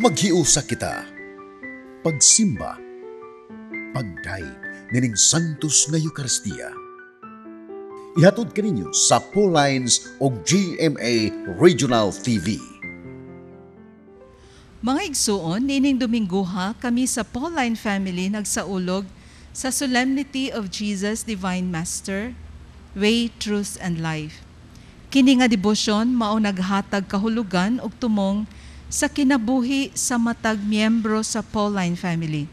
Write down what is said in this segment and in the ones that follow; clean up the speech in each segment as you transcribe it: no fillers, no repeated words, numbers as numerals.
Maghiusa kita. Pagsimba. Pagdayeg nining Santos nga Eukaristiya. Ihatod kaninyo sa Paulines og GMA Regional TV. Mga igsuon, niining Domingguha kami sa Pauline family nagsaulog sa Solemnity of Jesus Divine Master, Way, Truth and Life. Kini nga debosyon mao naghatag kahulugan ug tumong sa kinabuhi sa matag miyembro sa Pauline family.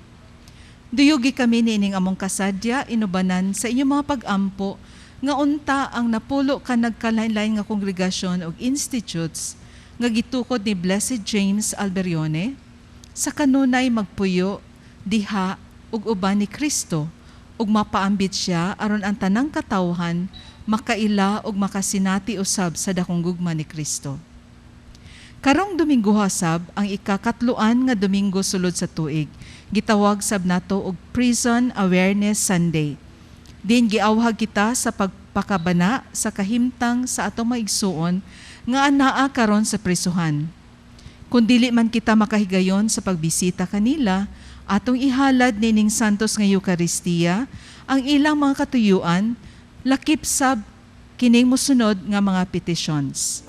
Duyugi kami niining among kasadya inubanan sa inyong mga pag-ampo nga unta ang 10 ka nagkalain-lain nga kongregasyon ug institutes nga gitukod ni Blessed James Alberione sa kanunay magpuyo diha ug uban ni Kristo ug mapaambit siya aron ang tanang katawhan makaila ug makasinati usab sa dakong gugma ni Kristo. Karong Domingo sab ang ikakatloan nga Domingo sulod sa tuig. Gitawag sab nato og Prison Awareness Sunday. Din giawhag kita sa pagpakabana sa kahimtang sa atong maigsuon nga anaa karon sa prisuhan. Kung dili man kita makahigayon sa pagbisita kanila, atong ihalad nining Santos nga Eukaristiya ang ilang mga katuyuan, lakip sab kining mosunod nga mga petitions.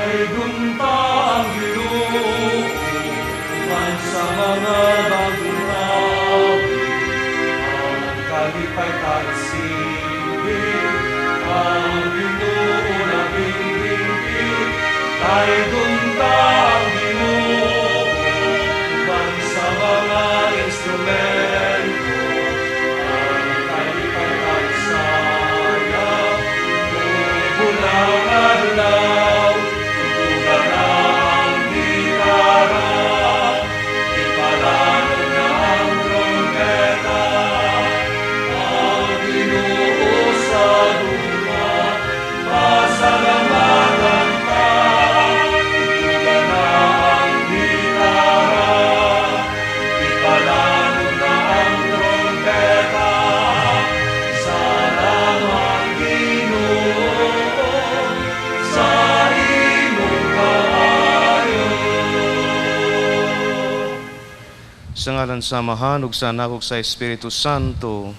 Daygon ta ang Ginoo uban sa mga bagong awit, ang kalipay ta isindi, ang Ginoo labing higit. Daygon ta ang Ginoo uban sa mga instrumento, ang kalipay ta isaya, bulang adlaw, tugtugan na ang gitara, ipalanog na ang trompeta, ang Ginoo sa gugma, pasalamatan ta, tugtugan na ang gitara, ipalanog na ang trompeta, salamat Ginoo sa imong kaayo. Sa ngalan sa Amahan ug sa Anak ug sa Espiritu Santo.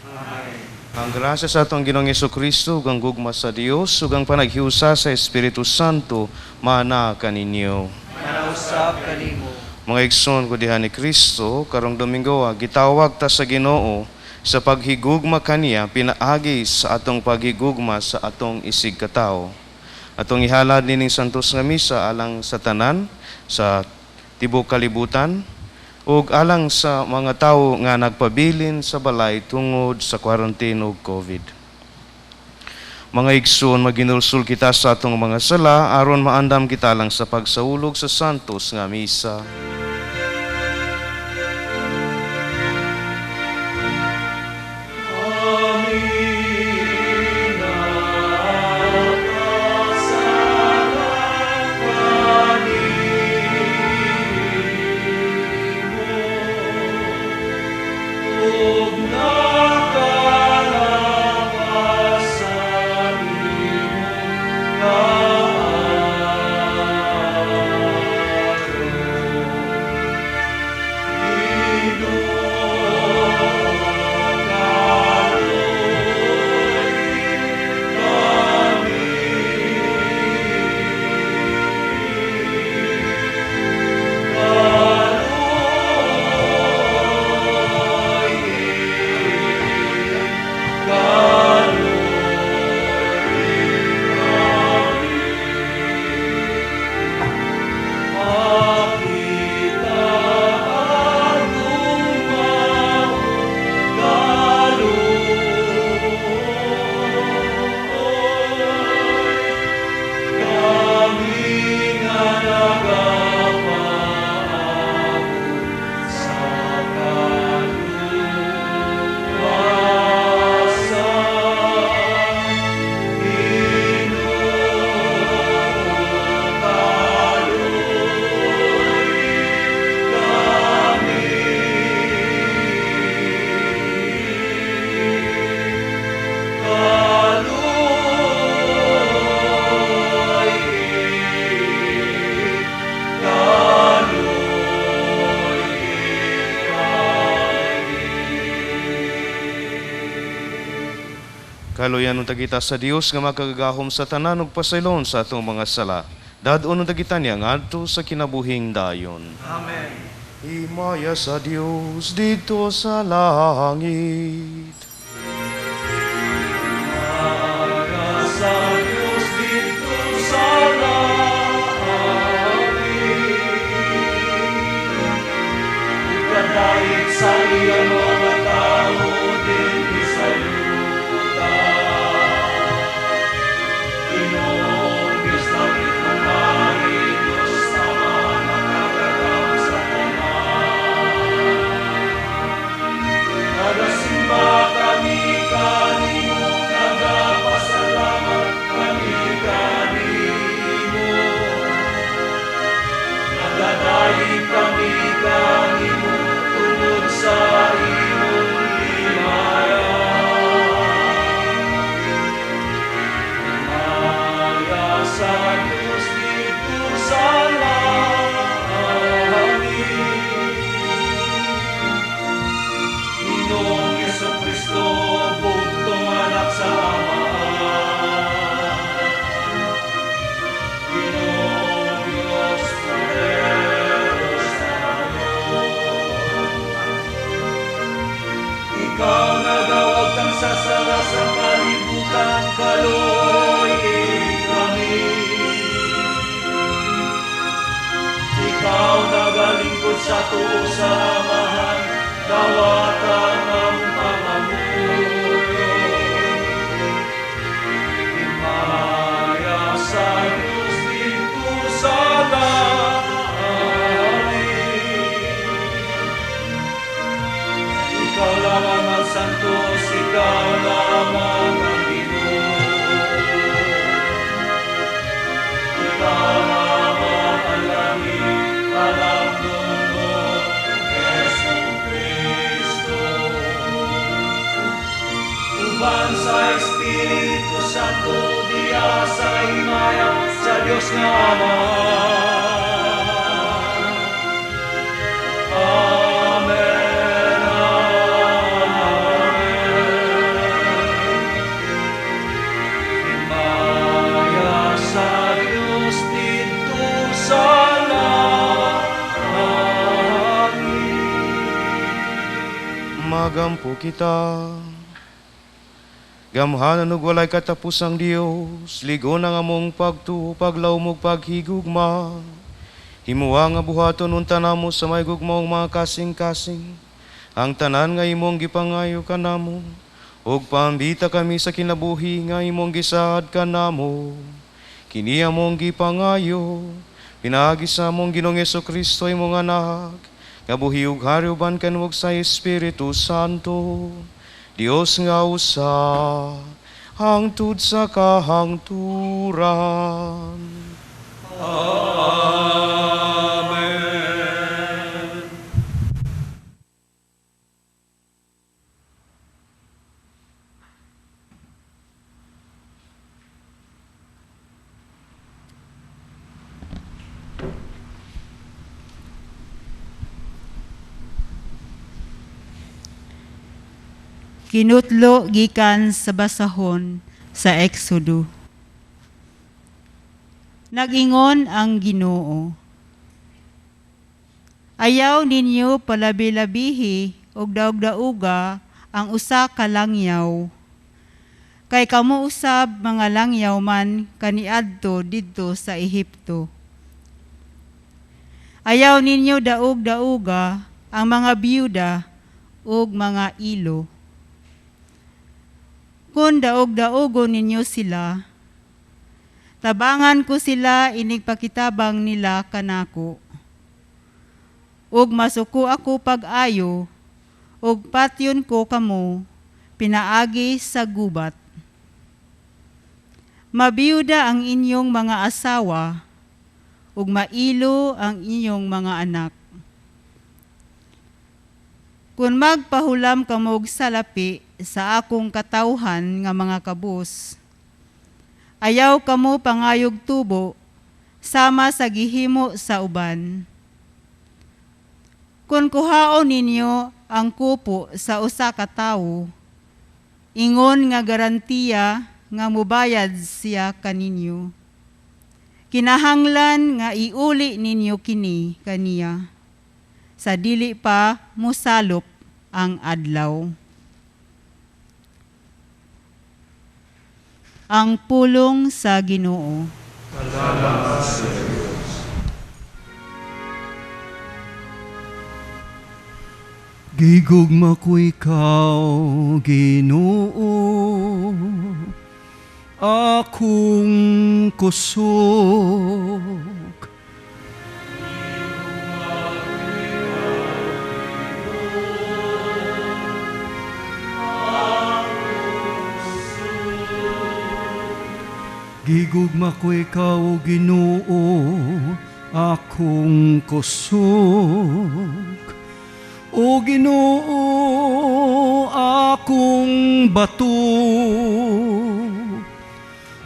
Ang grasya sa atong Ginoong Kristo ug ang gugma sa Dios ug ang panaghiusa sa Espiritu Santo maana kaninyo. Manausab kanimo. Mga igsoon ko diha ni Kristo, karong Domingo gitawag ta sa Ginoo sa paghigugma kaniya pinaagi sa atong paghigugma sa atong isig katawo. Atong ihalad nining santos nga misa alang sa tanan sa tibuok kalibutan ug alang sa mga tawo nga nagpabilin sa balay tungod sa quarantine ug COVID. Mga igsoon, maginulsul kita sa atong mga sala aron maandam kita lang sa pagsaulog sa santos nga misa. Amin nakasalan kanimo ug nakalapas sa imong kaayo. Kaluyan unta kita sa Dios nga makagagahom sa tanan ug pasaylon sa atong mga sala. Dad-on unta kita niya ngadto sa kinabuhing dayon. Amen. Himaya sa Dios didto sa langit. Himaya sa Dios didto sa langit. Ikadait sa iyang mga tao dinhi sa yuta. Ginoong Diyos, langit mong hari, Diyos Ama, makagagahom sa tanan. Nagasimba kami kanimo, nagapasalamat kami kanimo. Nagadayeg kami kanimo tungod sa imong himaya. Himaya sa Diyos didto sa langit. Ginoong Hesukristo, bugtong anak sa Amahan. Ginoong Diyos, poderosa Diyos. Ikaw nagawagtang sa sala sa kalibutan, kaluoyi kami. Ikaw nagalingkod sa tuo sa Amahan, dawata ang among pangamuyo. Himaya sa Diyos didto sa langit. Ikaw lamang ang santos, ikaw lamang ang Ginoo. Ikaw lamang ang langit, halangdon mo, Hesukristo. Uban sa Espiritu Santo, diha sa himaya sa Dios nga Ama. Amen. Amen. Himaya sa Dios didto sa langit. Magampo kita. Gamhanan ug walay katapusang Dios, ligon ang among pagtuo, paglawom ug paghigugma. Himua nga buhaton unta namo sa may gugmaong mga kasing-kasing. Ang tanan nga imong gipangayo kanamo, ug paambita kami sa kinabuhi nga imong gisaad kanamo. Kini among gipangayo, pinaagi sa among Ginoong Kristo imong anak, nga buhi ug hari uban kanimo sa Espiritu Santo. Dios nga usa, hangtod sa kahangturan. Amen. Kinutlo gikan sa basahon sa Exodo. Nag-ingon ang Ginoo. Ayaw ninyo palabi-labihi og daog-dauga ang usa ka langyaw. Kay kamo usab mga langyaw man kaniadto didto sa Ehipto. Ayaw ninyo daog-dauga ang mga biyuda ug mga ilo. Kung daog-daugon ninyo sila, tabangan ko sila inigpakitabang nila kanako. Ug masuko ako pag-ayo, ug patyon ko kamo, pinaagi sa gubat. Mabiyuda ang inyong mga asawa, ug mailo ang inyong mga anak. Kung magpahulam kamo og salapi sa akong katawhan nga mga kabus, ayaw kamo pangayog tubo sama sa gihimo sa uban. Kung kuhaon ninyo ang kupo sa usa ka tawo, Ingon nga garantiya nga mubayad siya kaninyo. Kinahanglan nga iuli ninyo kini kaniya sa dili pa mosalop ang adlaw. Ang pulong sa Ginoo. Salamat sa Diyos. Gigugma ko ikaw, Ginoo, akong kusog. Gigugma ko ikaw, Ginoo, akong kusog. O Ginoo, akong bato,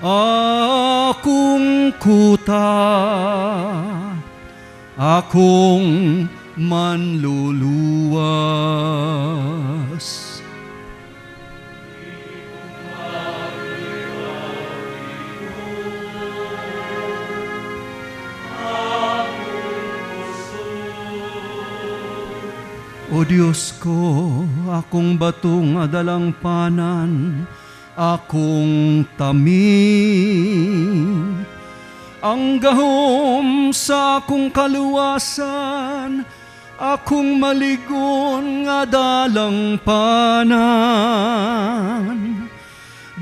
akong kuta, akong manluluwas. O Diyos ko, akong batong adalangpanan, akong taming. Ang gahom sa akong kaluwasan, akong maligon nga dalangpanan.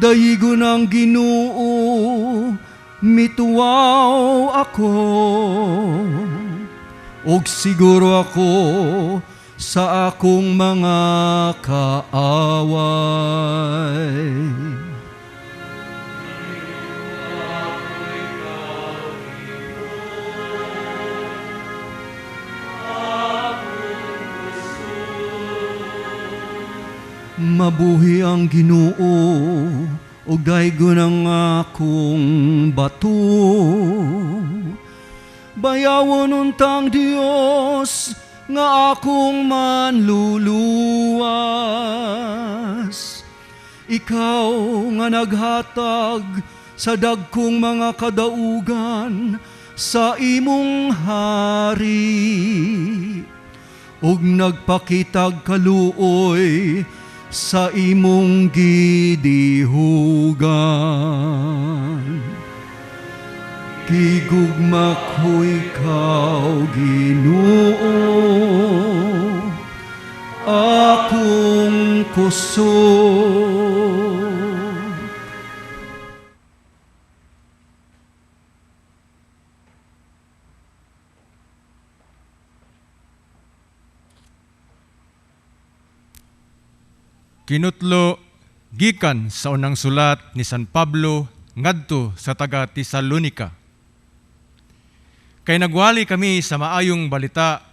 Dayigon ang Ginoo, mituwaw ako, og siguro ako sa akong mga kaaway. Mabuhi ang Ginoo, ug daygon ang akong bato. Bayawon untang Dios nga akong manluluwas. Ikaw nga naghatag sa dagkong mga kadaugan sa imong hari, ug nagpakitag kaluoy sa imong gidihugan. Gigugma ko ikaw, Ginoo, akong kusog. Kinutlo gikan sa unang sulat ni San Pablo ngadto sa taga Tesalonika. Kay nagwali kami sa maayong balita,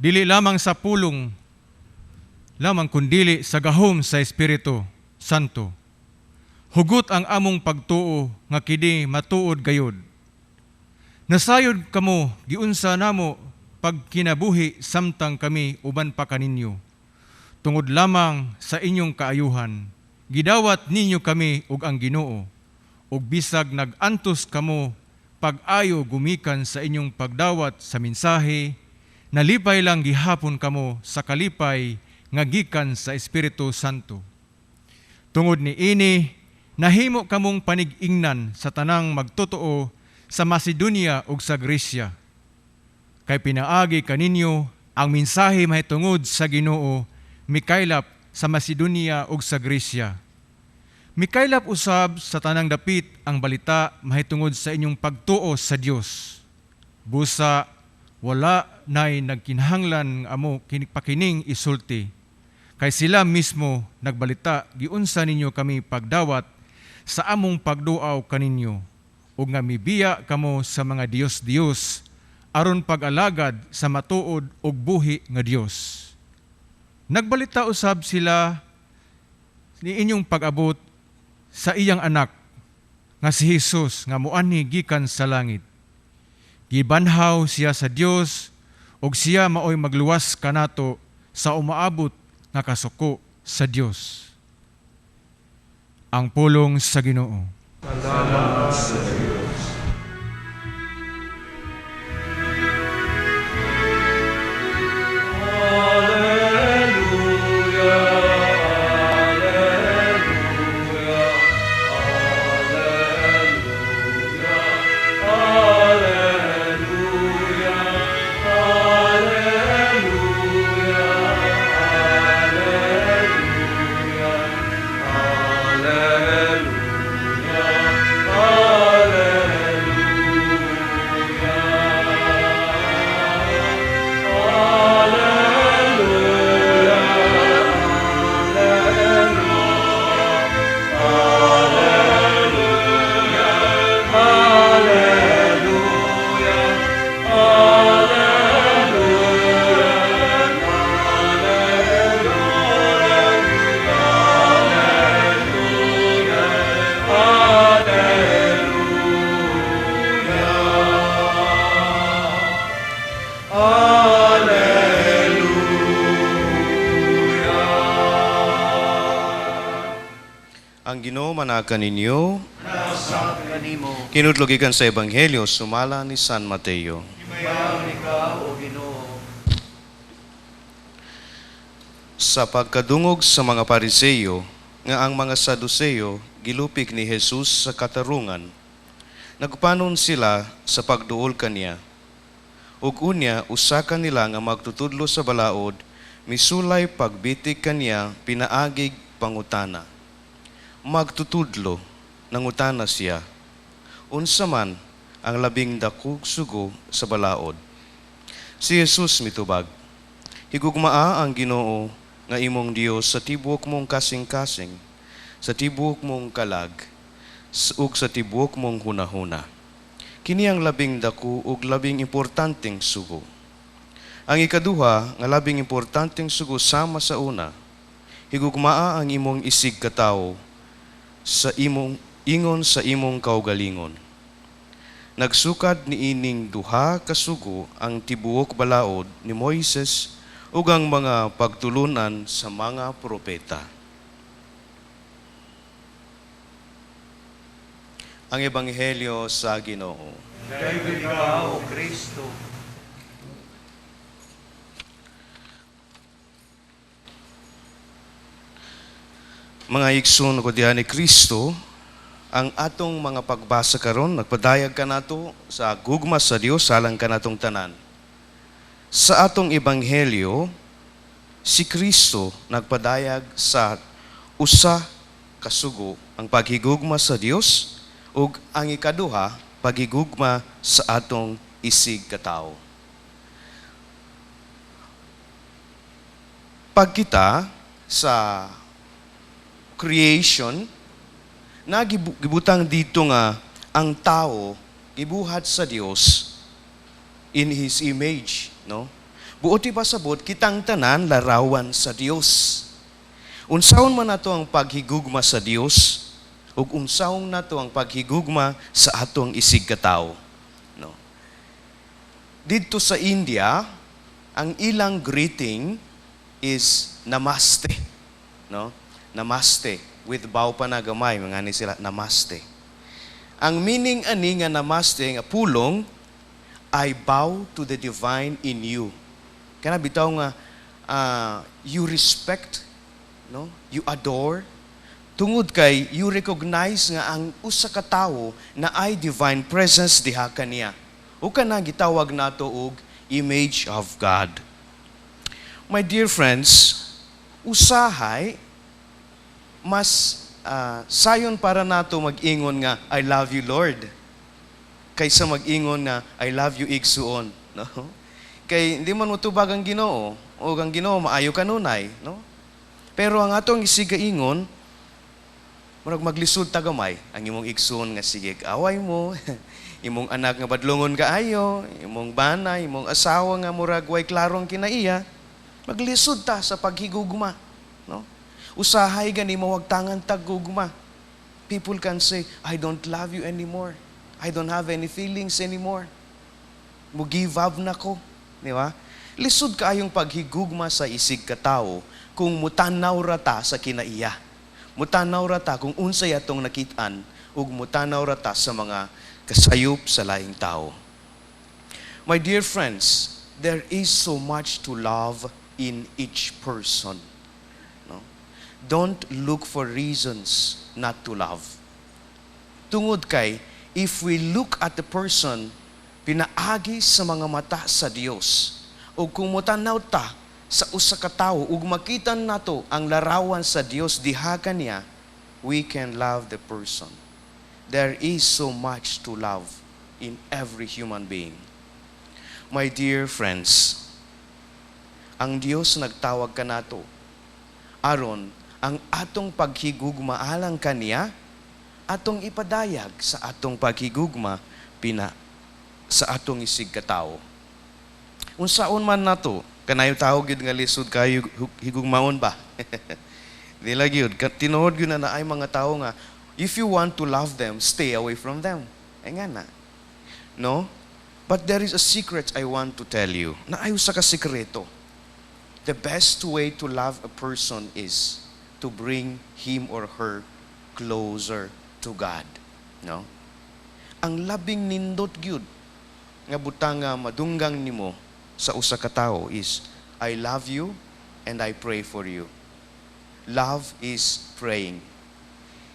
dili lamang sa pulong, lamang kundili sa gahom sa Espiritu Santo. Hugot ang among pagtuo nga kini matuod gayod. Nasayod kamo giunsa namo pagkinabuhi samtang kami uban pa kaninyo. Tungod lamang sa inyong kaayuhan, gidawat ninyo kami ug ang Ginoo, ug bisag nag-antos kamo pag-ayo gumikan sa inyong pagdawat sa mensahe, nalipay lang gihapon kamo sa kalipay nga gikan sa Espiritu Santo. Tungod ni ini, nahimo kamong panig-ingnan sa tanang magtotoo sa Macedonia ug sa Grecia. Kay pinaagi kaninyo ang mensahe mahitungod sa Ginoo mikaylap sa Macedonia ug sa Grecia. Mikaylap usab sa tanang dapit ang balita mahitungod sa inyong pagtuo sa Dios. Busa wala nay nagkinahanglan amo pakining isulti. Kay sila mismo nagbalita giunsa ninyo kami pagdawat sa among pagduaw kaninyo, ug nga mibiya kamo sa mga Dios-Dios aron pag-alagad sa matuod ug buhi nga Dios. Nagbalita usab sila ni inyong pag-abot sa iyang anak nga si Hesus nga moanhi gikan sa langit. Gibanhaw siya sa Dios ug siya maoy magluwas kanato sa umaabot nga kasuko sa Dios. Ang pulong sa Ginoo. Salamat sa Diyos. Alleluia, Alleluia, Alleluia, Alleluia, Alleluia, Alleluia, Alleluia, Alleluia, Alleluia, Alleluia, Alleluia, Alleluia, Alleluia, Alleluia, Alleluia, Alleluia. Ang Ginoo manaa kaninyo. Usab kanimo. Kinudlo gikan sa Ebanghelyo sumala ni San Mateo. Himayaon ikaw, O Ginoo. Sa pagkadungog sa mga Pariseyo nga ang mga Saduceo gilupik ni Jesus sa katarungan, nagpanon sila sa pagduol kaniya. Ug unya usa kanila nga magtutudlo sa balaod misulay pagbitik kaniya pinaagig pangutana. "Magtutudlo," nangutana siya, "unsa man ang labing dakog sugo sa balaod?" Si Jesus mitubag, "Higugmaa ang Ginoo nga imong Dios sa tibuok mong kasing-kasing, sa tibuok mong kalag, ug sa tibuok mong hunahuna. Kini ang labing dako ug labing importanteng sugo. Ang ikaduha nga labing importanteng sugo sama sa una: higugmaa ang imong isig katawo sa imong ingon sa imong kaugalingon. Nagsukad niining duha ka sugo ang tibuok balaod ni Moises ug ang mga pagtulunan sa mga propeta." Ang Ebanghelyo sa Ginoo. Dayon ikaw, O Kristo. Mga igsoon ko diha ni Kristo, ang atong mga pagbasa karon nagpadayag kanato sa gugma sa Dios alang kanatong tanan. Sa atong ebanghelyo, si Kristo nagpadayag sa usa ka sugo, ang paghigugma sa Dios ug ang ikaduha, paghigugma sa atong isig katawo. Pagkita sa creation, nagibutang dito nga ang tao gibuhat sa Dios in His image, no? Buot ipasabot, kitang tanan larawan sa Dios. Unsaon man nato ang paghigugma sa Dios ug unsaon nato ang paghigugma sa atong isig katawo, no? Didto sa India, ang ilang greeting is namaste, no? Namaste with bow pa na gamay, mga ni sila namaste. Ang meaning ani nga namaste nga pulong, I bow to the divine in you. Kana bitaw nga you respect, no? You adore, tungod kay you recognize nga ang usa ka tawo na ay divine presence diha kaniya. Ug kana gitawag nato og image of God. My dear friends, usahay mas sayon para nato mag-ingon nga I love you Lord kaysa mag-ingon nga I love you igsuon, no? Kay hindi man motubag ang Ginoo o ang Ginoo maayo kanunay, no? Pero ang atong isigaingon, murag maglisod ta gamay ang imong igsuon nga sige away mo, imong anak nga badlongon kaayo, imong bana, imong asawa nga murag way klarong kinaiya, maglisod ta sa paghigugma, no? Usahay gani mawagtangan tag gugma. People can say, "I don't love you anymore. I don't have any feelings anymore. Mo give up na ko." Di ba? Lisod kaayong paghigugma sa isig katawo kung mutanaw ra ta sa kinaiya. Mutanaw ra ta kung unsay atong nakit-an ug mutanaw ra ta sa mga kasayop sa laing tao. My dear friends, there is so much to love in each person. No? Don't look for reasons not to love. Tungod kay, if we look at the person, pinaagi sa mga mata sa Dios, o kung mutanaw ta sa usa ka tawo ug makita nato ang larawan sa Dios diha kaniya, we can love the person. There is so much to love in every human being. My dear friends, ang Dios nagtawag kanato aron ang atong paghigugma alang kaniya atong ipadayag sa atong paghigugma pina sa atong isig katawo. Unsaon man nato, kanayo tao gyud nga lisod kayo higugmaon ba? Dili gyud, tinuod gyud na naay mga tao nga if you want to love them, stay away from them. Ay nga na. No? But there is a secret I want to tell you. Naay usa ka sikreto. The best way to love a person is to bring him or her closer to God. No? Ang labing nindot gyud nga butang nga madunggang nimo sa usa ka tawo is, "I love you and I pray for you." Love is praying.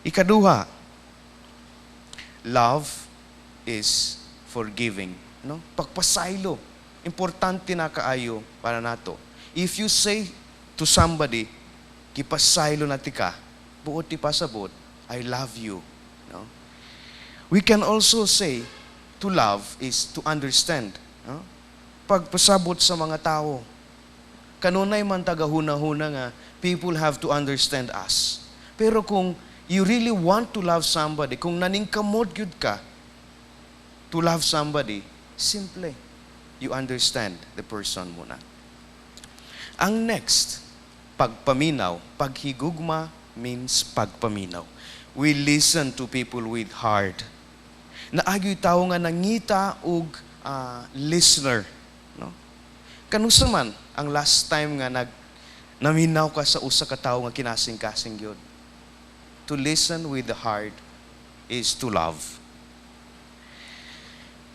Ikaduha, love is forgiving. No? Pagpasaylo, importante na kaayo para nato. If you say to somebody, "Gipasaylo na tika," buot ti pasabot, "I love you." No? We can also say, to love is to understand. No? Pagpasabot sa mga tao. Kanunay man tagahuna-huna nga, people have to understand us. Pero kung you really want to love somebody, kung naningkamot gyud ka to love somebody, simple, you understand the person muna. Ang next, pagpaminaw. Paghigugma means pagpaminaw. We listen to people with heart. Naa gyoy tao nga nangita og listener. No? Kanusa man ang last time nga nag naminaw ka sa usa ka tawo nga kinasing-kasing gyud? To listen with the heart is to love.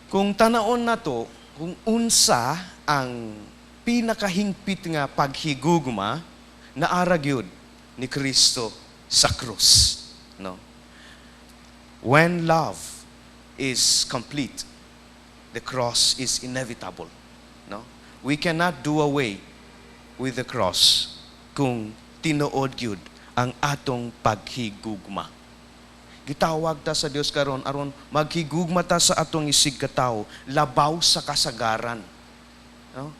Kung tanaon nato kung unsa ang pinakahingpit nga paghigugma, naara gyud ni Kristo sa krus. No? When love is complete, the cross is inevitable. No? We cannot do away with the cross kung tinuod gyud ang atong paghigugma. Gitawag ta sa Dios karon aron maghigugma ta sa atong isig katawo labaw sa kasagaran. No?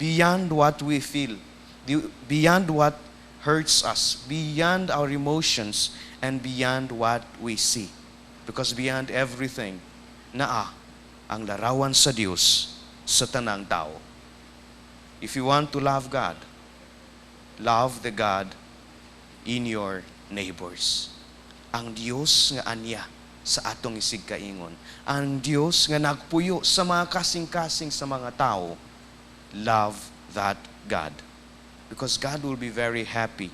Beyond what we feel, beyond what hurts us, beyond our emotions, and beyond what we see. Because beyond everything, naa ang larawan sa Dios sa tanang tao. If you want to love God, love the God in your neighbors. Ang Dios nga anya sa atong isig kaingon. Ang Dios nga nagpuyo sa mga kasing-kasing sa mga tao, love that God. Because God will be very happy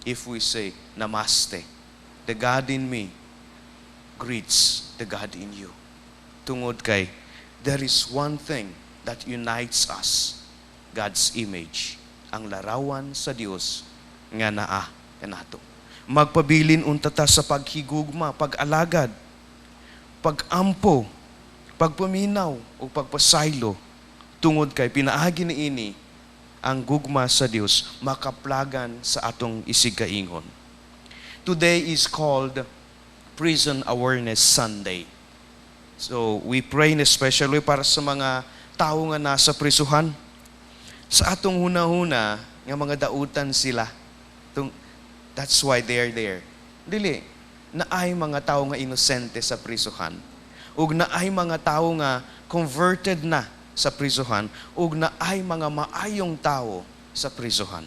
if we say, "Namaste. The God in me greets the God in you." Tungod kay, there is one thing that unites us, God's image, ang larawan sa Dios nga naa kanato. Magpabilin unta ta sa paghigugma, pag-alagad, pag-ampo, pagpaminaw o pagpasaylo tungod kay pinaagi niini ang gugma sa Dios makaplagan sa atong isigkaingon. Today is called Prison Awareness Sunday. So we pray in especially para sa mga tao nga nasa prisuhan. Sa atong huna-huna nga mga dautan sila. That's why they are there. Dili, naay mga tao nga inosente sa prisuhan. Ug naay mga tao nga converted na sa prisuhan ug naay mga maayong tao sa prisuhan.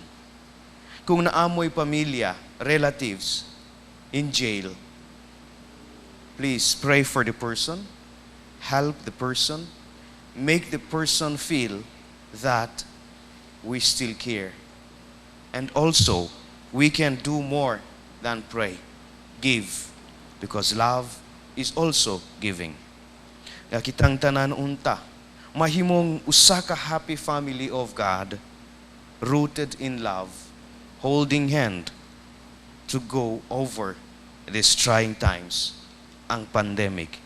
Kung naa moy pamilya, relatives in jail, please pray for the person, help the person, make the person feel that we still care. And also, we can do more than pray. Give, because love is also giving. Nga kitang tanan unta, mahimong usa ka happy family of God, rooted in love, holding hand to go over these trying times, ang pandemic.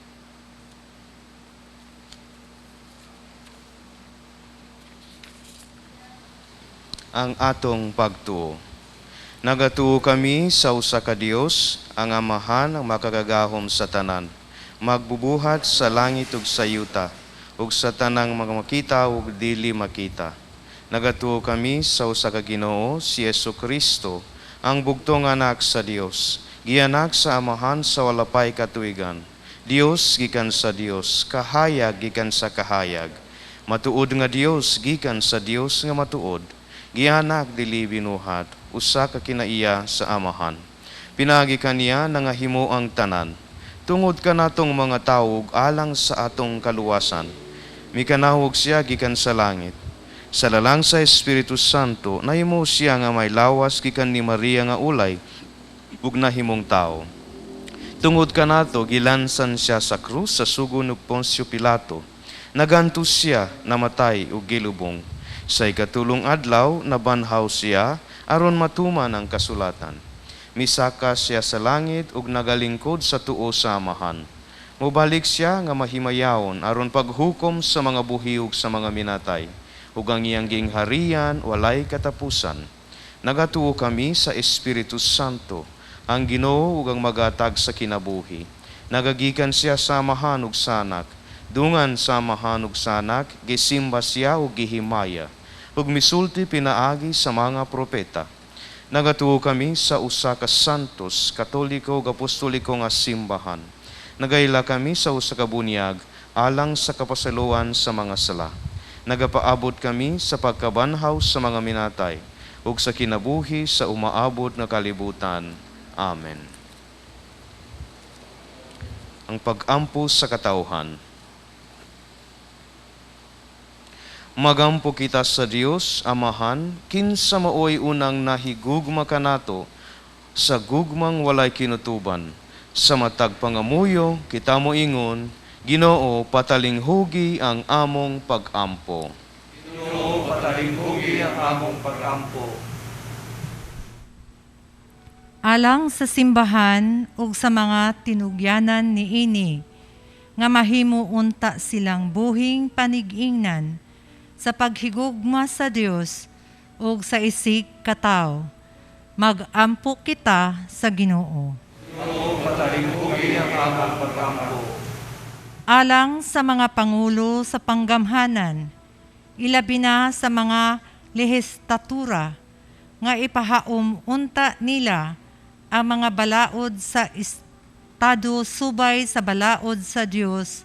Ang atong pagtuo. Nagatuo kami sa usa ka Dios, ang Amahan ang makagagahom sa tanan, magbubuhat sa langit ug sa yuta, ug sa tanang mga makita ug dili makita. Nagatuo kami sa usa ka Ginoo, si Jesu Kristo, ang bugtong anak sa Dios, gianak sa Amahan sa wala pay katuigan. Dios gikan sa Dios, kahayag gikan sa kahayag. Matuod nga Dios gikan sa Dios nga matuod. Gianak dili binuhat, usa ka kinaiya sa Amahan. Pinagi kaniya nangahimo ang tanan. Tungod kanatong mga tawo ug alang sa atong kaluwasan, mikanahog siya gikan sa langit. Sa lalang sa Espiritu Santo, nahimo siya nga may lawas gikan ni Maria nga ulay ug nahimong tawo. Tungod kanato gilansan siya sa krus sa sugo ni Poncio Pilato. Nagantos siya, namatay ug gilubong. Sa ikatulong adlaw nabanhaw siya aron matuman ang kasulatan. Misaka siya sa langit ug nagalingkod sa tuo sa Amahan. Mobalik siya nga mahimayawon aron paghukom sa mga buhi ug sa mga minatay, ug ang iyang gingharian walay katapusan. Nagatuo kami sa Espiritu Santo, ang Ginoo ug ang magatag sa kinabuhi. Nagagikan siya sa Amahan ug sa Anak. Dungan sa Amahan ug sa Anak, gisimba siya ug gihimaya, ug misulti pinaagi sa mga propeta. Nagatuo kami sa usa ka santos, katoliko ug apostoliko nga simbahan. Nagaila kami sa usa ka bunyag alang sa kapasaluan sa mga sala. Nagapaabot kami sa pagkabanhaw sa mga minatay ug sa kinabuhi sa umaabot nga kalibutan. Amen. Ang pagampo sa katawhan. Magampo kita sa Dios, Amahan, kinsa maoy unang nahigugma kanato sa gugmang walay kinutuban. Sa matag pangamuyo, kita moingon, Ginoo, patalinghugi ang among pagampo. Ginoo, patalinghugi ang among pagampo. Alang sa simbahan ug sa mga tinugyanan niini, nga mahimo unta silang buhing panig-ingnan sa paghigugma sa Dios ug sa isig katawo. Magampo kita sa Ginoo. Ginoo, patalinghugi ang among pagampo. Alang sa mga pangulo sa panggamhanan, ilabi na sa mga lehislatura nga ipahaom unta nila ang mga balaod sa estado subay sa balaod sa Dios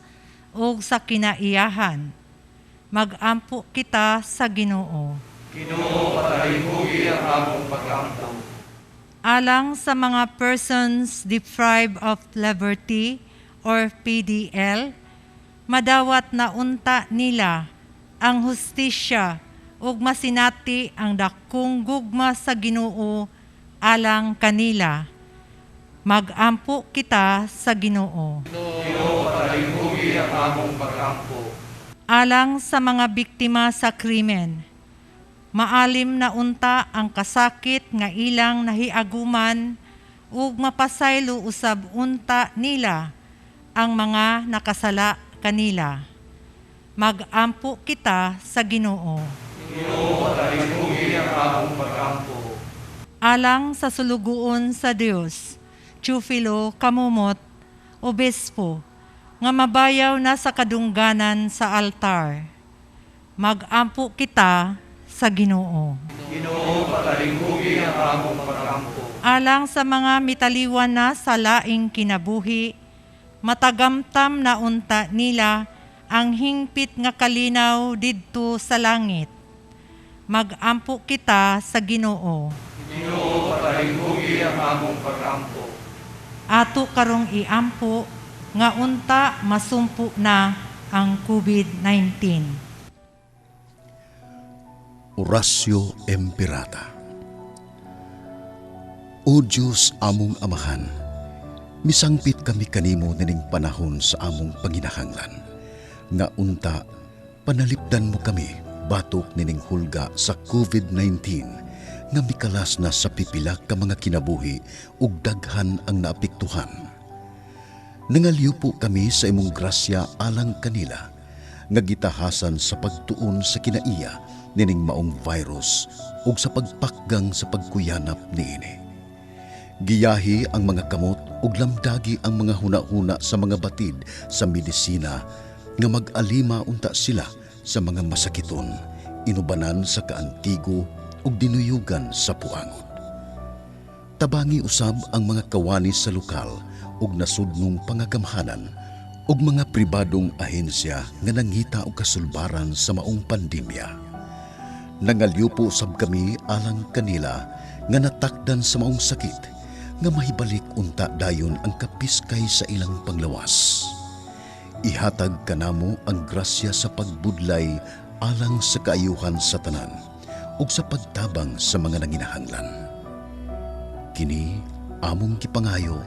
ug sa kinaiyahan. Magampo kita sa Ginoo. Ginoo, patalinghugi ang among pagampo. Alang sa mga persons deprived of liberty or PDL, madawat na unta nila ang hustisya ug masinati ang dakong gugma sa Ginoo alang kanila. Magampo kita sa Ginoo. Ginoo, patalinghugi ang among pagampo. Alang sa mga biktima sa krimen, maalim na unta ang kasakit nga ilang nahiaguman ug mapasaylo usab unta nila ang mga nakasala kanila. Magampo kita sa Ginoo. Ginoo, patalinghugi ang among pagampo. Alang sa sulugoon sa Dios, Teofilo Camomot, Obispo, nga mabayaw na sa kadungganan sa altar. Magampo kita sa Ginoo. Ginoo, patalinghugi ang among pagampo. Alang sa mga mitaliwan na sa laing kinabuhi, matagamtam na unta nila ang hingpit nga kalinaw didto sa langit. Magampo kita sa Ginoo. Ginoo, patalinghugi ang among pagampo. Ato karong iampo nga unta masumpo na ang COVID-19. Oratio Imperata. O Diyos among Amahan, misangpit kami kanimo nining panahon sa among panginahanglan, nga unta panalipdan mo kami batok nining hulga sa COVID-19 nga mikalas na sa pipila ka mga kinabuhi ug daghan ang naapektuhan. Nangalyupo kami sa imong grasya alang kanila nga gitahasan sa pagtuon sa kinaiya nining maong virus ug sa pagpakgang sa pagkuyanap niini. Giyahi ang mga kamot ug lamdagi ang mga hunahuna sa mga batid sa medisina nga mag-alima unta sila sa mga masakiton, inubanan sa kaantigo ug dinuyugan sa puangon. Tabangi usab ang mga kawani sa lokal ug nasudnong pangagamhanan ug mga pribadong ahensya nga nangita og kasulbaran sa maong pandemya. Nangalyupo sab kami alang kanila nga natakdan sa maong sakit nga mahibalik unta dayon ang kapiskay sa ilang panglawas. Ihatag kanamo ang grasya sa pagbudlay alang sa kaayuhan sa tanan ug sa pagtabang sa mga nanginahanglan. Kini among gipangayo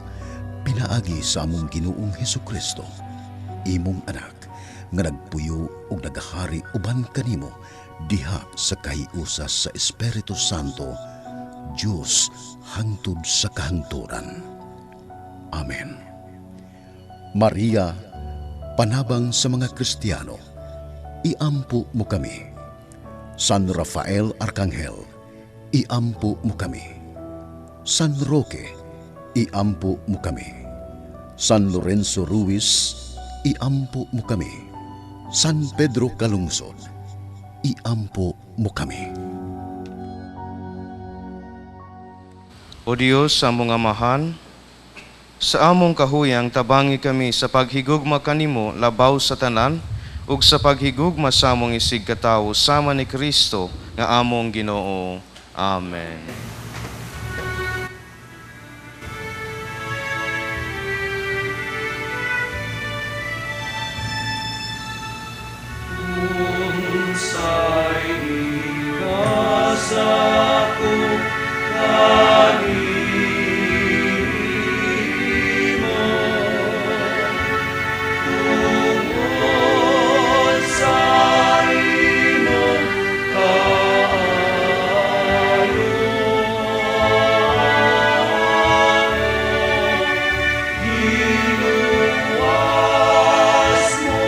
pinaagi sa among Ginoong Hesukristo, imong anak nga nagpuyo ug nagahari uban kanimo diha sa kahiusa sa Espiritu Santo, Dios hangtod sa kahangturan. Amen. Maria, panabang sa mga Kristiyano, iampo mo kami. San Rafael Arkanghel, iampo mo kami. San Roque, iampo mo kami. San Lorenzo Ruiz, iampo mo kami. San Pedro Calungsod, iampo mo kami. O Dios, among Amahan, sa among kahuyang tabangi kami sa paghigugma kanimo labaw sa tanan ug sa paghigugma sa among isig katawo sama ni Kristo nga among Ginoo. Amen. Unsay ikasako kanimo, tungod sa imong kaayo. Giluwas mo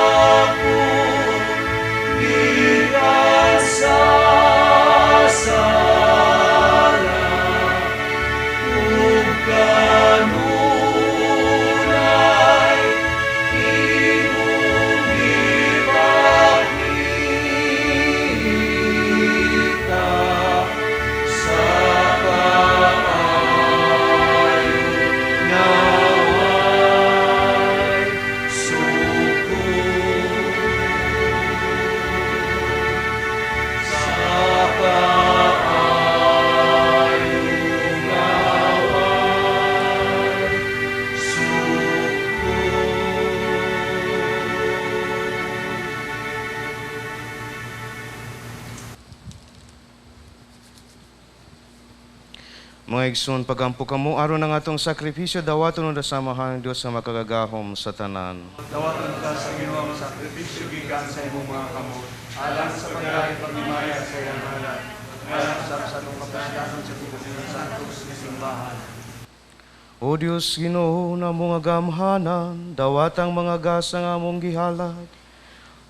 ako gikan sa sala ug kanunay imong gipakita sa kaayo nga way sukod. Sa kaayo nga way sukod. Mga igsoon, pagampo kamo aron ang atong sakripisyo dawaton ug samahan ang Dios nga makagagahom sa tanan. Dawaton ka sa Ginoo ang sakripisyo gikan sa imong mga kamot, alang sa paglahi pagimaya sa iyang ngalan, alang sa atong kapuslanon sa tibuok santos nga simbahan. O Dios Ginoo na mga gamhanan, dawatang mga gasa nga among gihalad,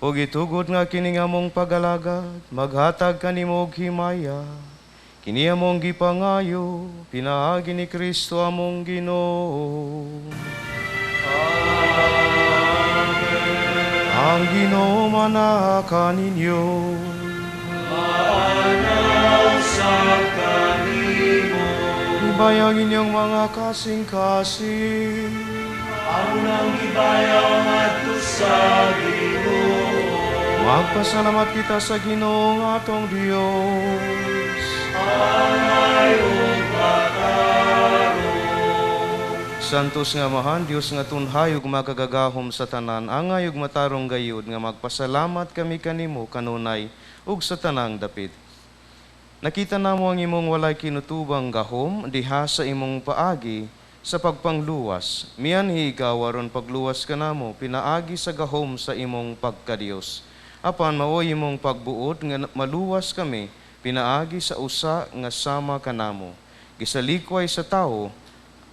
ug itugot nga kini nga among pagalagad, maghatag kanimo og himaya. Kini among gipangayo, pinaagi ni Kristo among Ginoo. Amen. Ang Ginoo manaa kaninyo. Maanaw sa kanimo. Ibayang inyong mga kasing-kasing. Amo nang gibayaw ngadto sa Ginoo. Magpasalamat kita sa Ginoo nga atong Dios. Angay ug matarong. Santos nga Amahan, Dios nga tunhay ug makagagahom sa tanan, angay ug matarong gayud nga magpasalamat kami kanimo kanunay ug sa tanang dapit. Nakita namo ang imong walay kinutubang gahom diha sa imong paagi sa pagpangluwas. Mianhi ikaw aron pagluwas kanamo pinaagi sa gahom sa imong pagkadiyos. Apan maoy imong pagbuot nga maluwas kami pinaagi sa usa nga sama kanamo. Gisalikway sa tawo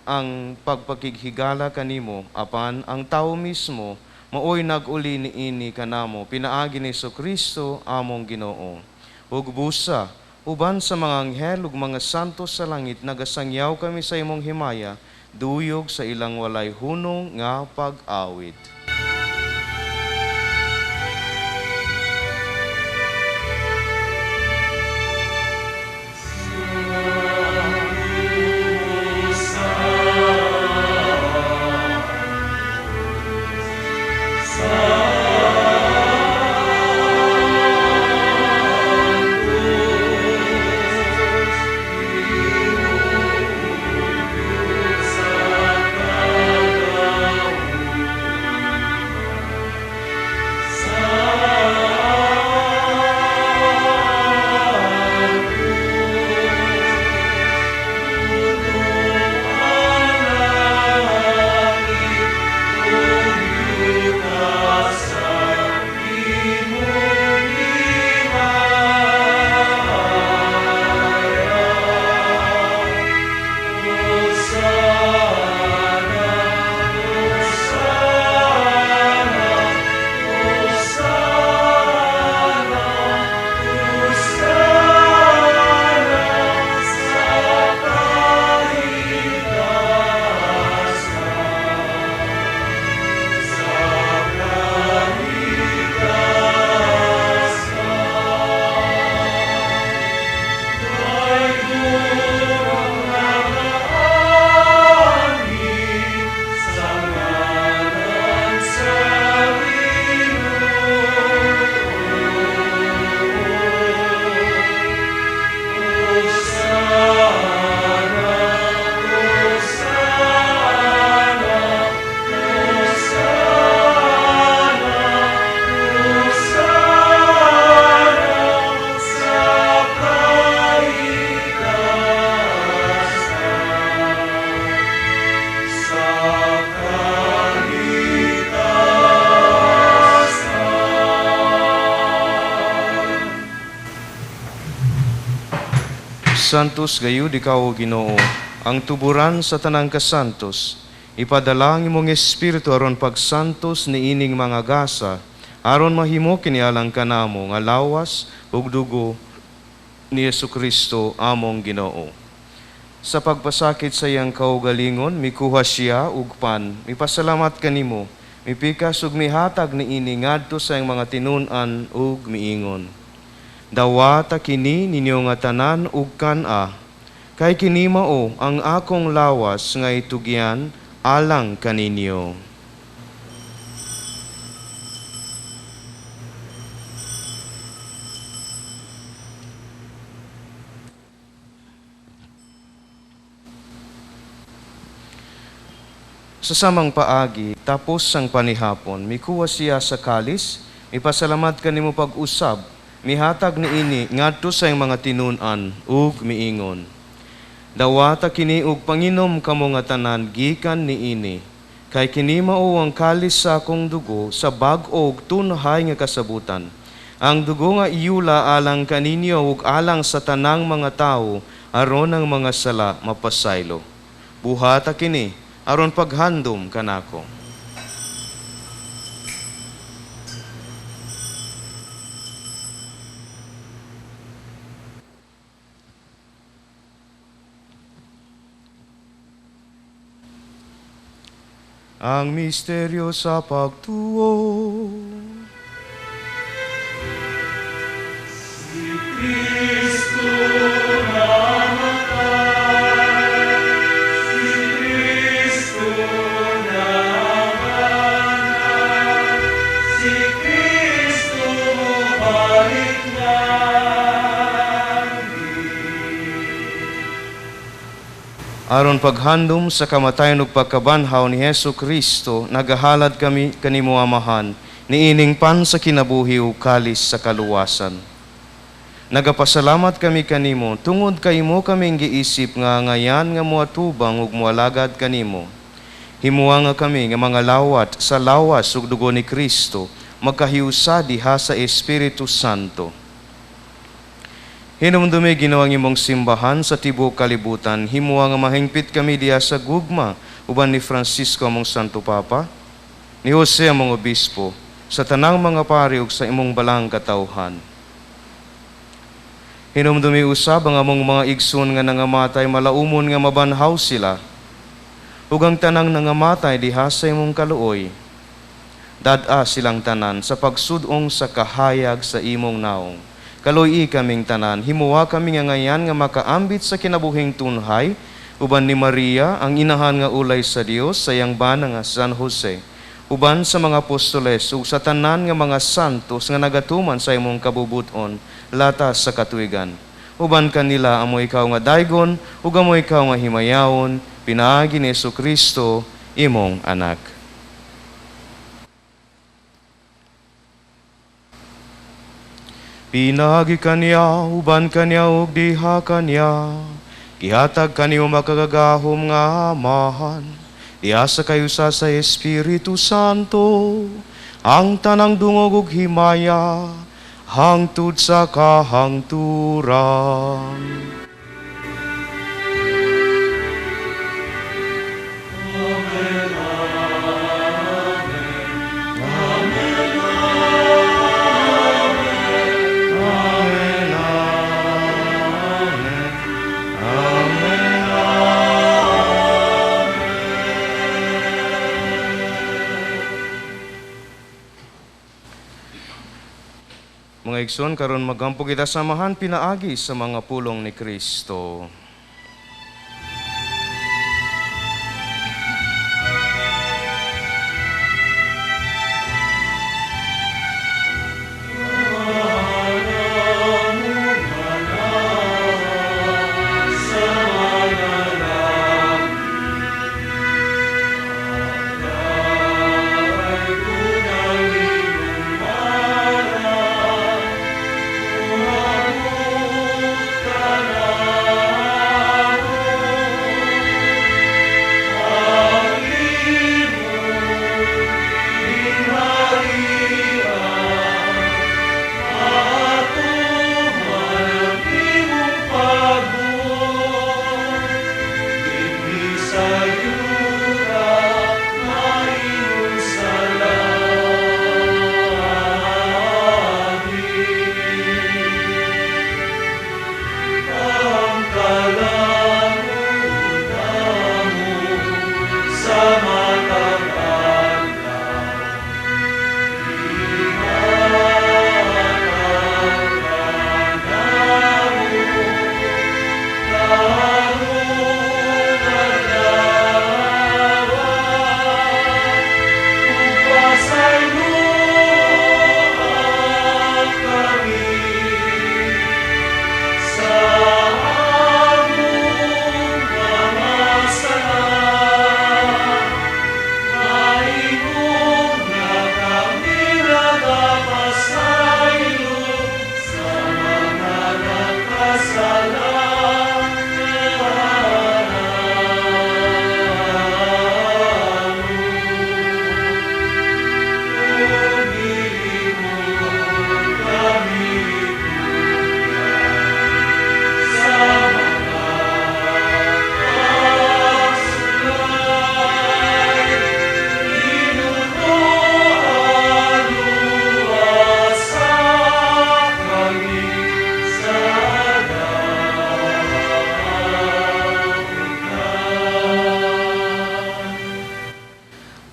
ang pagpakighigala kanimo, apan ang tawo mismo maoy nag-uli niini kanamo pinaagi ni Kristo among Ginoo. Ug busa uban sa mga anghel ug mga santo sa langit nagasangyaw kami sa imong himaya, duyog sa ilang walay hunong nga pag-awit. Santos gayud ikaw, o Ginoo, ang tuburan sa tanang kasantos. Ipadala ang imong espiritu aron pagsantos niining mga gasa, aron mahimo kini alang kanamo nga lawas ug dugo ni Hesukristo among Ginoo. Sa pagpasakit sa iyang kaugalingon, mikuha siya og pan, mipasalamat kanimo, mipikas ug mihatag niini ngadto sa iyang mga tinun-an ug miingon. Dawata kini ninyo nga tanan ug kan-a, kay kini mao ang akong lawas nga itugyan alang kaninyo. Sa samang paagi, tapos sang panihapon, mikuha siya sa kalis, mipasalamat kanimo pag-usab, mihatag niini ngadto sa iyang mga tinun-an ug miingon. Dawata kini ug panginom kamo nga tanan gikan niini, kay kini mao ang kalis sa akong dugo sa bag-o ug tunhay nga kasabutan. Ang dugo nga iyula alang kaninyo ug alang sa tanang mga tawo aron ang mga sala mapasaylo. Buhata kini aron paghandom kanako. Ang misteryo sa pagtuo. Si Kristo namatay, si Kristo nabanal, si Kristo mobalik na. Aron paghandom sa kamatayon ug pagkabanhaw ni Hesus Kristo, nagahalad kami kanimo Amahan, niining pan sa kinabuhi ug kalis sa kaluwasan. Nagapasalamat kami kanimo tungod kay imo kaming giisip nga ngayan nga moatubang ug moalagad kanimo. Himuha nga kami nga mga lawat sa lawas ug dugo ni Kristo magkahiusa diha sa Espiritu Santo. Hinumdumi Ginoo ang imong simbahan sa tibuok kalibutan, himuha nga mahingpit kami diha sa gugma uban ni Francisco among Santo Papa, ni Jose among Obispo, sa tanang mga pari ug sa imong balang katawhan. Hinumdumi usab ang among mga igsoon nga nangamatay, malaumon nga mabanhaw sila, ug ang tanang nangamatay diha sa imong kaluoy. Dad-a silang tanan sa pagsudong sa kahayag sa imong naong. Kaluoyi kaming tanan, himuha kami nga ngayan nga makaambit sa kinabuhing tunhay, uban ni Maria, ang inahan nga ulay sa Dios, sa iyang bana nga San Jose, uban sa mga apostoles ug sa tanan nga mga santos nga nagatuman sa imong kabubuton, latas sa katuigan. Uban kanila amo ikaw nga daygon, ug amo ikaw nga himayawon, pinaagi ni Jesucristo, imong anak. Pinaagi kaniya, uban kaniya, ug diha kaniya, gihatag kaniyo makagagahom nga Amahan, diha sa kayusa sa Espiritu Santo, ang tanang dungog ug himaya, hangtod sa kahangturan. Mga igsoon, karon magampo kita samahan pinaagi sa mga pulong ni Kristo.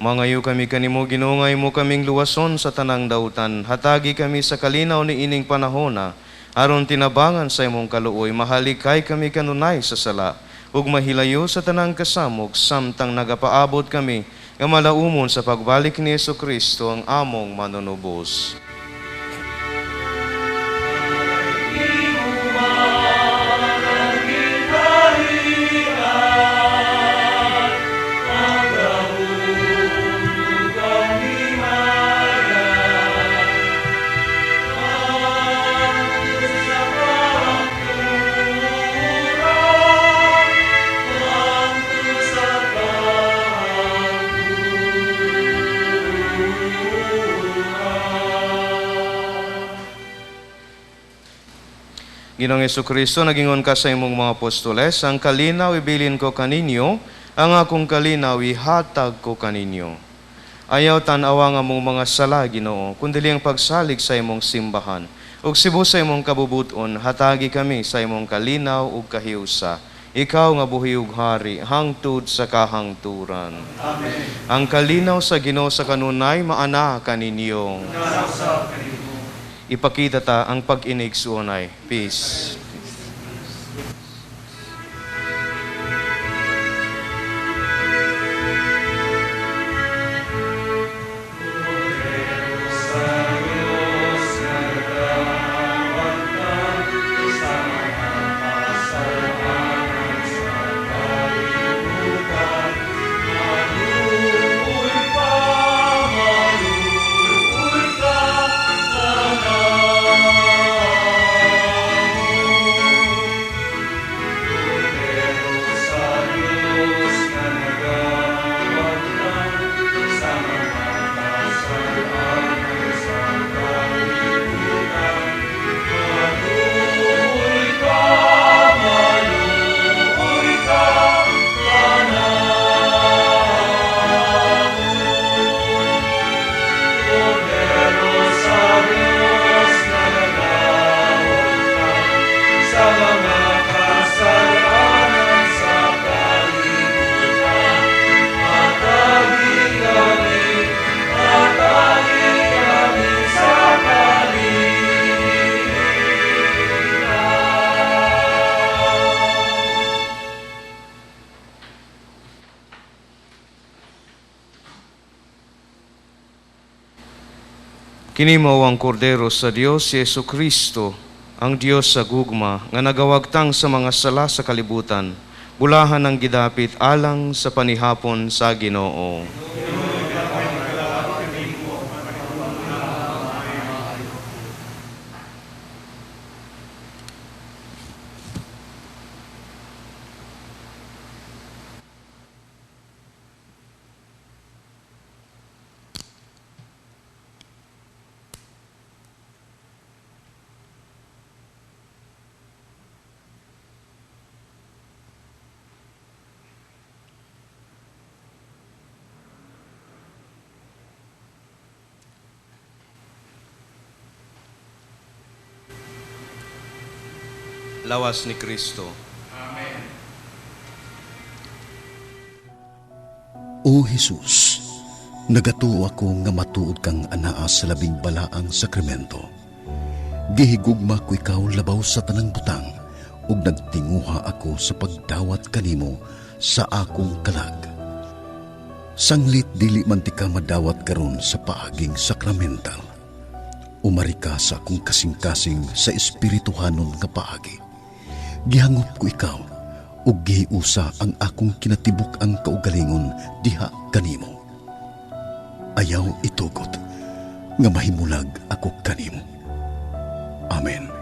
Mangayo kami kanimo, Ginoo, nga imo kaming luwason sa tanang dautan. Hatagi kami sa kalinaw ni ining panahona, aron tinabangan sa imong kaluoy, mahalikay kami kanunay sa sala, ug mahilayo sa tanang kasamok, samtang nagapaabot kami nga malaumon sa pagbalik ni Jesucristo ang among manunubos. Ginoong Kristo, nagingon ka sa imong mga apostoles, ang kalinaw ibilin ko kaninyo, ang akong kalinaw ihatag ko kaninyo. Ayaw tan-awa nga among mga sala, Ginoo, kundi ang pagsalig sa imong simbahan. Ug sibo sa imong kabubuton, hatagi kami sa imong kalinaw ug kahiusa. Ikaw nga buhi ug hari, hangtod sa kahangturan. Amen. Ang kalinaw sa Ginoo sa kanunay maana kaninyo. Ipakita ta ang pag-inig suonay. Peace. Kini mao ang kordero sa Dios, si Jesu Kristo, ang Dios sa gugma, nga nagawagtang sa mga sala sa kalibutan, bulahan ang gidapit alang sa panihapon sa Ginoo. Lawas ni Kristo. Amen. O Jesus, nagatuo ako nga matuod kang anaa sa labing balaang sakramento. Gihigugma ko ikaw labaw sa tanang butang ug nagtinguha ako sa pagdawat kanimo sa akong kalag. Sanglit dili man ti ka madawat karon sa paaging sakramental. Umari ka sa akong kasing-kasing sa espirituhanon nga paagi. Gihangop ko ikaw ug gihiusa ang akong kinatibuk-ang kaugalingon diha kanimo. Ayaw itugot nga mahimulag ako kanimo. Amen.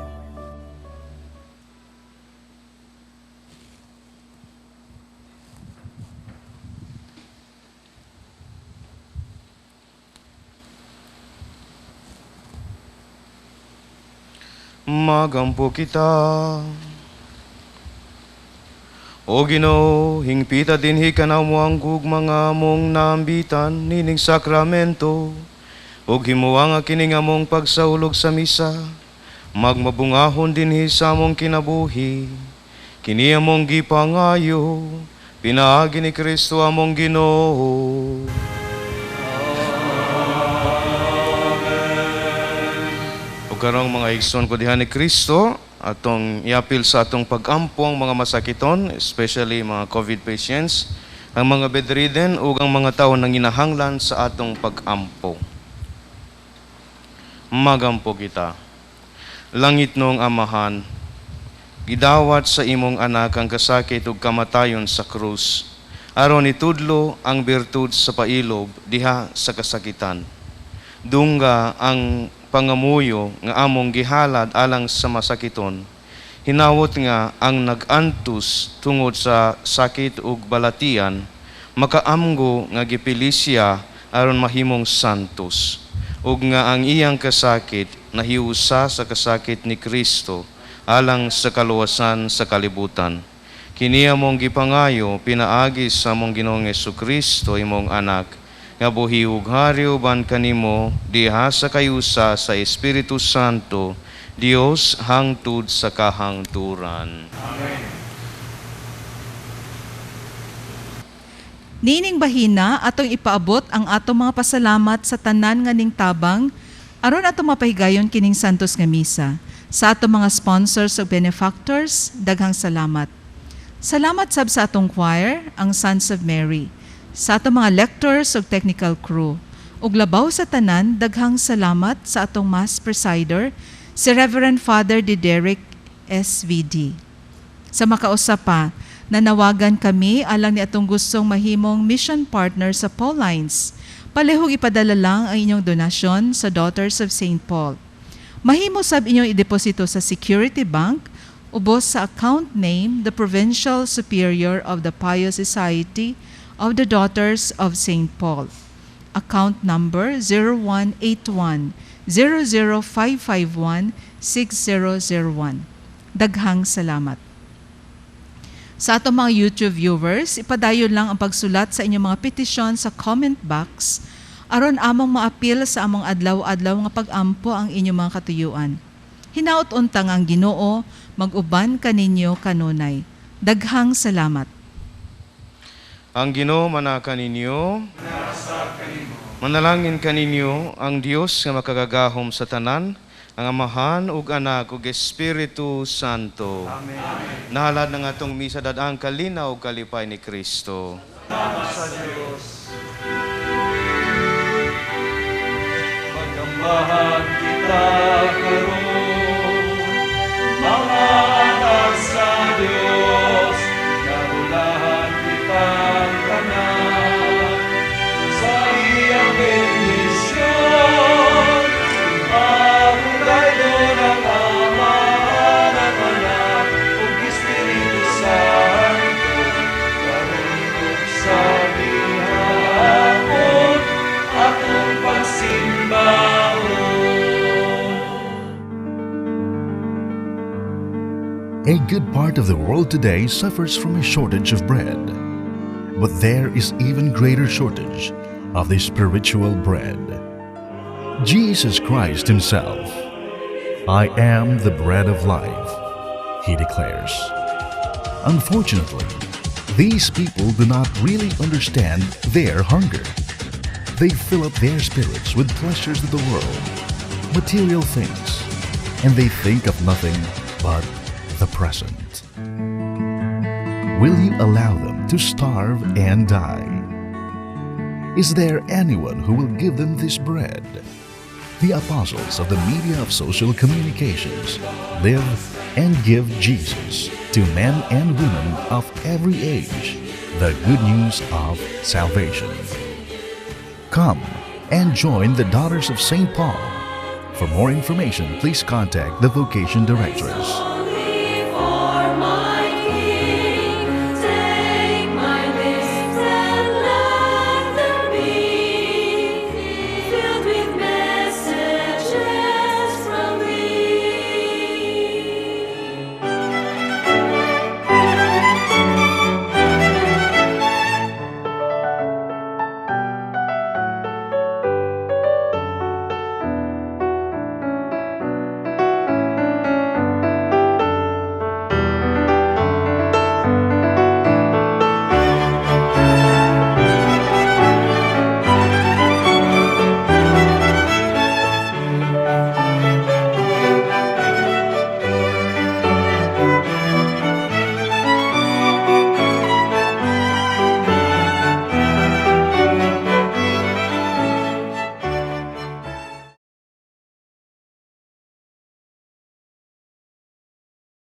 Magampo kita. O Ginoo, hingpita dinhi kanamo ang gugma nga among naambitan nining sakramento, ug himuha nga kini nga among pagsaulog sa misa, magmabungahon dinhi sa among kinabuhi. Kini among gipangayo, pinaagi ni Kristo among Ginoo. Ug karong mga igsoon ko diha ni Kristo, atong iapil sa atong pag-ampo ang mga masakiton, especially mga COVID patients, ang mga bedridden ug ang mga tawo nanginahanglan sa atong pag-ampo. Magampo kita. Langit noong Amahan, gidawat sa imong anak ang kasakit ug kamatayon sa krus, aron itudlo ang birtud sa pailob diha sa kasakitan. Dungga ang pangamuyo nga among gihalad alang sa masakiton, hinawot nga ang nag-antos tungod sa sakit ug balatian, makaamgo nga gipili siya aron mahimong santos, ug nga ang iyang kasakit nahiusa sa kasakit ni Kristo alang sa kaluwasan sa kalibutan. Kini among gipangayo pinaagi sa among Ginoong Hesukristo, imong anak, nga buhi ug hari uban kanimo diha sa kayusa sa Espiritu Santo, Dios hangtod sa kahangturan. Amen. Niining bahina atong ipaabot ang atong mga pasalamat sa tanan nga ning tabang aron atong mapahigayon kining santos nga misa. Sa atong mga sponsors ug benefactors, daghang salamat. Salamat sab sa atong choir, ang Sons of Mary, sa atong mga lectors ug technical crew. Ug labaw sa tanan, daghang salamat sa atong Mass Presider, si Reverend Father Diderick SVD. Sa makausa pa, nanawagan kami alang ni atong gustong mahimong mission partner sa Paulines. Palihog ipadala lang ang inyong donasyon sa Daughters of St. Paul. Mahimo sab inyong ideposito sa Security Bank, ubos sa account name, the Provincial Superior of the Pious Society of the Daughters of St. Paul. Account number 0181-00551-6001. Daghang salamat. Sa atong mga YouTube viewers, ipadayon lang ang pagsulat sa inyong mga petisyon sa comment box aron among maapil sa among adlaw-adlaw nga pag-ampo ang inyong mga katuyuan. Hinaot untang ang Ginoo mag-uban kaninyo kanunay. Daghang salamat. Ang Ginoo manaka ninyo. Manalangin kaninyo ang Dios nga makagagahom sa tanan, ang Amahan ug Anak ug Espiritu Santo. Amen. Nahalad ng atong misa dadang kalinaw ug kalipay ni Kristo. Salamat sa Dios. Magambahan kita karon, mga anak sa Dios, nabulahan kitang tanan sa iyang bendisyon. Pagugay ng Ama, ng Anak, ug Espiritu Santo, karon ug sa gihapon, atong pagsimbahon. A good part of the world today suffers from a shortage of bread. But there is even greater shortage of the spiritual bread. Jesus Christ Himself, I am the bread of life, He declares. Unfortunately, these people do not really understand their hunger. They fill up their spirits with pleasures of the world, material things, and they think of nothing but the present. Will you allow them to starve and die? Is there anyone who will give them this bread? The apostles of the media of social communications live and give Jesus to men and women of every age the good news of salvation. Come and join the Daughters of St. Paul. For more information, please contact the Vocation Directress.